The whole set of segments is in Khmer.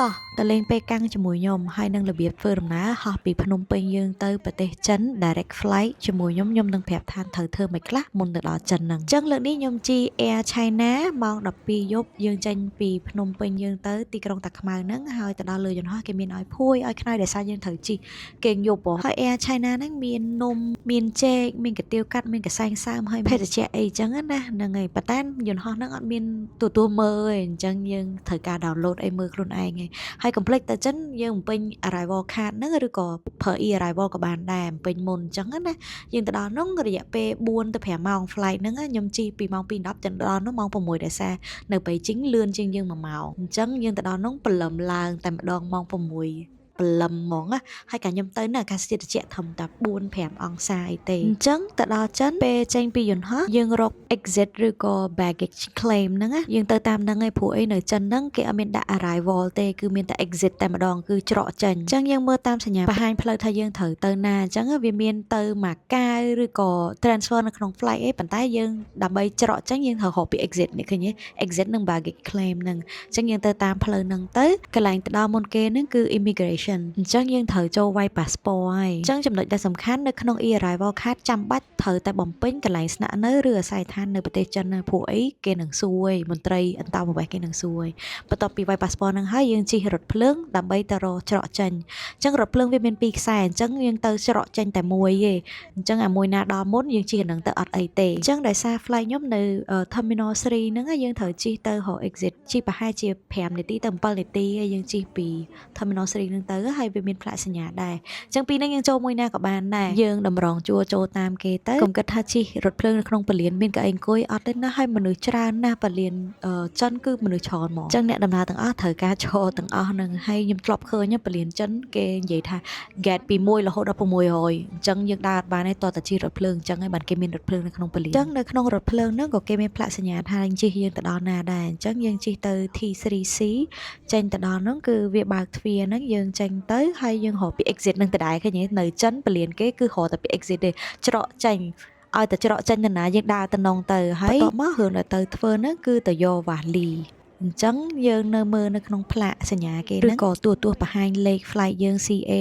តោះទៅលេងពេលកាំងជាមួយខ្ញុំហើយនឹងរបៀបធ្វើដំណើរហោះពីភ្នំពេញយើងទៅប្រទេសចិន direct flight ជាមួយខ្ញុំខ្ញុំនឹងប្រាប់ថាត្រូវធ្វើម៉េចខ្លះមុនទៅដល់ចិនហ្នឹងអញ្ចឹងលើកនេះខ្ញុំជិះ Air China ម៉ោង12យប់យើងចេញពីភ្នំពេញយើងទៅទីក្រុងតាខ្មៅហ្នឹងហើយទៅដល់លើយន្តហោះគេមានឲ្យភួយឲ្យខ្នើយដោយសារយើងត្រូវជិះគេងយប់ហ៎ហើយ Air China ហ្នឹងមាននំមានចេកមានកទៀវកាត់មានកសែងសើមហើយភេសជ្ជៈអីចឹងណាហ្នឹងហើយប៉ុន្តែយន្តហោះហ្នឹងអត់មានទទួលមើលទេអញ្ចឹងយើងត្រូវការ download អីមើលខ្លួនឯងឯង ហើយកុំភ្លេចទៅចិនយើងបំពេញ arrival card ហ្នឹងឬក៏ប្រើ e-arrival ក៏បានដែរបំពេញមុនអញ្ចឹងណាយើងទៅដល់នោះរយៈពេល4ទៅ5ម៉ោង flight ហ្នឹងខ្ញុំជិះពីម៉ោង2:10ទៅដល់នោះម៉ោង6ដោយសារនៅបេជីងលឿនជាងយើង1ម៉ោងអញ្ចឹងយើងទៅដល់នោះព្រលឹមឡើងតែម្ដងម៉ោង6ព្រលឹមហ្មងណាហើយកាលខ្ញុំទៅនៅអាកាសធាតុត្រជាក់ត្រឹមតែ4 5អង្សាអីទេអញ្ចឹងទៅដល់ចិនពេលចេញពីយន្តហោះយើងរក exit ឬក៏ baggage claim ហ្នឹងណាយើងទៅតាមហ្នឹងឯងព្រោះអីនៅចិនហ្នឹងគេអត់មានដាក់ arrival ទេគឺមានតែ exit តែម្ដងគឺច្រកចេញអញ្ចឹងយើងមើលតាមសញ្ញាបង្ហាញផ្លូវថាយើងត្រូវទៅណាអញ្ចឹងវាមានទៅម៉ាកាវឬក៏ transfer នៅក្នុង flight អីប៉ុន្តែយើងដើម្បីច្រកចេញយើងត្រូវរកពី exit នេះឃើញទេ exit និង baggage claim ហ្នឹងអញ្ចឹងយើងទៅតាមផ្លូវហ្នឹងទៅកន្លែងទៅដល់មុនគេហ្នឹងគឺ immigration អញ្ចឹងយើងត្រូវចូលវាយ passport ហើយអញ្ចឹងចំណុចដែលសំខាន់នៅក្នុង e-arrival card ចាំបាច់ត្រូវតែបំពេញកន្លែងស្នាក់នៅឬអាសយដ្ឋាននៅប្រទេសចិនណាព្រោះអីគេនឹងសួរឯងមន្ត្រីអន្តោប្រវេសន៍គេនឹងសួរឯងបន្ទាប់ពីវាយ passport ហ្នឹងហើយយើងជិះរថភ្លើងដើម្បីទៅរកច្រកចេញអញ្ចឹងរថភ្លើងវាមានពីរខ្សែអញ្ចឹងយើងទៅច្រកចេញតែមួយទេអញ្ចឹងអាមួយណាដល់មុនយើងជិះអាហ្នឹងទៅអត់អីទេអញ្ចឹងដោយសារ flight ខ្ញុំនៅ Terminal 3ហ្នឹងយើងត្រូវជិះទៅរក exit ជិះប្រហែលជា5នាទីទៅ7នាទីហើយយើងជិះពី Terminal 3ហ្នឹងទៅហើយវាមានផ្លាកសញ្ញាដែរអញ្ចឹងពីរហ្នឹងយើងចូលមួយណាក៏បានដែរយើងតម្រង់ជួរចូលតាមគេទៅកុំគិតថាជិះរថភ្លើងនៅក្នុងពលានមានកៅអីអង្គុយអត់ទេណាហើយមនុស្សច្រើនណាស់ពលានចិនគឺមនុស្សច្រើនហ្មងអញ្ចឹងអ្នកដំណើរទាំងអស់ត្រូវការឈរទាំងអស់ហ្នឹងហើយខ្ញុំធ្លាប់ឃើញពលានចិនគេនិយាយថា gate ពី1រហូតដល់600អញ្ចឹងយើងដើរអត់បានទេតតែជិះរថភ្លើងអញ្ចឹងហើយបានគេមានរថភ្លើងនៅក្នុងពលានអញ្ចឹងនៅក្នុងរថភ្លើងហ្នឹងក៏គេមានផ្លាកសញ្ញាថាជិះយើងទៅដល់ណាដែរអញ្ចឹងយើងជិះទៅ T3C ចេញទៅដល់ហ្នឹងគឺវាបើកទ្វារហ្នឹងយើងចេញទៅហើយយើងរកពី exit ហ្នឹងទៅដែរឃើញទេនៅចិនពលានគេគឺរកតែពី exit ទេច្រកចេញឲ្យតែច្រកចេញទៅណាយើងដើរទៅនងទៅហើយបន្ទាប់មករឿងដែលទៅធ្វើហ្នឹងគឺទៅយកវ៉ាលីអញ្ចឹងយើងនៅមើលនៅក្នុងផ្លាកសញ្ញាគេហ្នឹងឬក៏ទូរទស្សន៍បង្ហាញលេខ flight យើង CA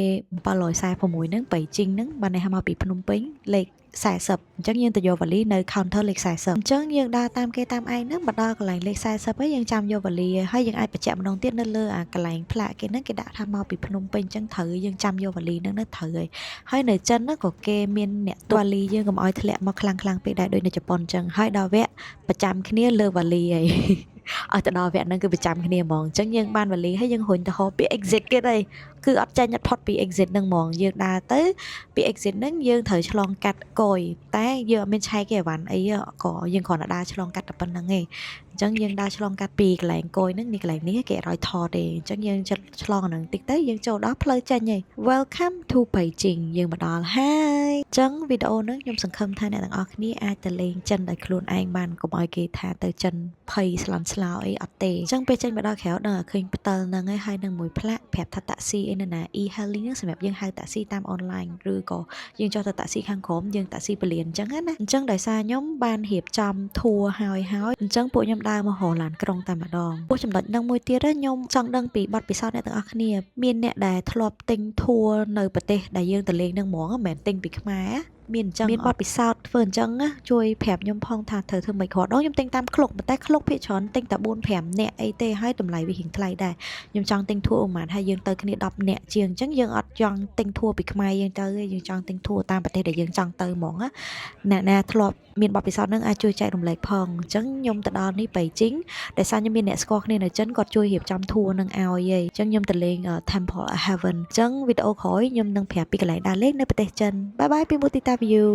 746ហ្នឹងបេជីងហ្នឹងបានន័យថាមកពីភ្នំពេញលេខ40អញ្ចឹងយើងទៅយកវ៉ាលីនៅ counter លេខ40អញ្ចឹងយើងដើរតាមគេតាមឯងហ្នឹងមកដល់កន្លែងលេខ40ហើយយើងចាំយកវ៉ាលីហើយយើងអាចបញ្ជាក់ម្ដងទៀតនៅលើអាកន្លែងផ្លាកគេហ្នឹងគេដាក់ថាមកពីភ្នំពេញអញ្ចឹងត្រូវយើងចាំយកវ៉ាលីហ្នឹងនៅត្រូវហើយហើយនៅចិនហ្នឹងក៏គេមានអ្នកទវ៉ាលីយើងកុំឲ្យធ្លាក់មកខ្លាំងខ្លាំងពេកដែរដូចនៅជប៉ុនអញ្ចឹងហើយដល់វគ្គប្រចាំគ្នាលើវ៉ាលីហើយឲ្យទៅដល់វគ្គហ្នឹងគឺប្រចាំគ្នាហ្មងអញ្ចឹងយើងបានវ៉ាលីហើយយើងរុញទៅហូបពី exit គេហើយគឺអត់ចាញ់អត់ផុតពី exit ហ្នឹងហ្មងយើងដើរទៅពី exit ហ្នឹងយើងត្រូវឆ្លងកាត់កយតែយើងអត់មានឆែកគេអីវ៉ាន់អីក៏យើងគ្រាន់តែដើរឆ្លងកាត់តែប៉ុណ្្នឹងឯងអញ្ចឹងយើងដើរឆ្លងកាត់ពីកន្លែងកយហ្នឹងនេះកន្លែងនេះគេឲ្យថតទេអញ្ចឹងយើងចិត្តឆ្លងអាហ្នឹងតិចទៅយើងចូលដល់ផ្លូវចេញហើយ Welcome to Beijing យើងមកដល់ហើយអញ្ចឹងវីដេអូហ្នឹងខ្ញុំសង្ឃឹមថាអ្នកទាំងអស់គ្នាអាចទៅលេងចិនដោយខ្លួនឯងបានកុំឲ្យគេថាទៅចិនភ័យស្លន់ស្លោអីអត់ទេអញ្ចឹងពេលចេញមកដល់ក្រៅដឹងតែឃើញផ្តិលហ្នឹងហើយហើយនឹងមួយផ្លាកប្រាប់ថាតាក់ស៊ីអីនៅណា e-hailing ហ្នឹងសម្រាប់យើងហៅតាក់ស៊ីតាមអនឡាញឬក៏យើងចុះទៅតាក់ស៊ីខាងក្រោមយើងតាក់ស៊ីពលានអញ្ចឹងណាអញ្ចឹងដោយសារខ្ញុំបានរៀបចំ tour ហើយហើយអញ្ចឹងពួកខ្ញុំដើរមករកឡានក្រុងតែម្ដងពួកចំណុចហ្នឹងមួយទៀតខ្ញុំចង់ដឹងពីបទពិសោធន៍អ្នកទាំងអស់គ្នាមានអ្នកដែលធ្លាប់ទិញ tour នៅប្រទេសដែលយើងទៅលេងហ្នឹងហ្មងមិនមែនទិញពីខ្មែរមានអញ្ចឹងមានបទពិសោធន៍ធ្វើអញ្ចឹងណាជួយប្រាប់ខ្ញុំផងថាត្រូវធ្វើម៉េចគ្រាន់ដងខ្ញុំទិញតាមឃ្លុកប៉ុន្តែឃ្លុកភាគច្រើនទិញតែ4 5នាក់អីទេហើយតម្លៃវារៀងថ្លៃដែរខ្ញុំចង់ទិញ tour ប្រហែលហើយយើងទៅគ្នា10នាក់ជាងអញ្ចឹងយើងអត់ចង់ទិញ tour ពីខ្មែរយើងទៅទេយើងចង់ទិញ tour តាមប្រទេសដែលយើងចង់ទៅហ្មងណាអ្នកណាធ្លាប់មានបទពិសោធន៍ហ្នឹងអាចជួយចែករំលែកផងអញ្ចឹងខ្ញុំទៅដល់នេះបេជីងដោយសារខ្ញុំមានអ្នកស្គាល់គ្នានៅចិនគាត់ជួយរៀបចំ tour នឹងឲ្យឯងអញ្ចឹងខ្ញុំទៅលេង Temple of Heaven អញ្ចឹងវីដេអូក្រោយខ្ញុំនឹងប្រាប់ពីកន្លែងដើរលេងនៅប្រទេសចិន bye bye ពី Mutita View.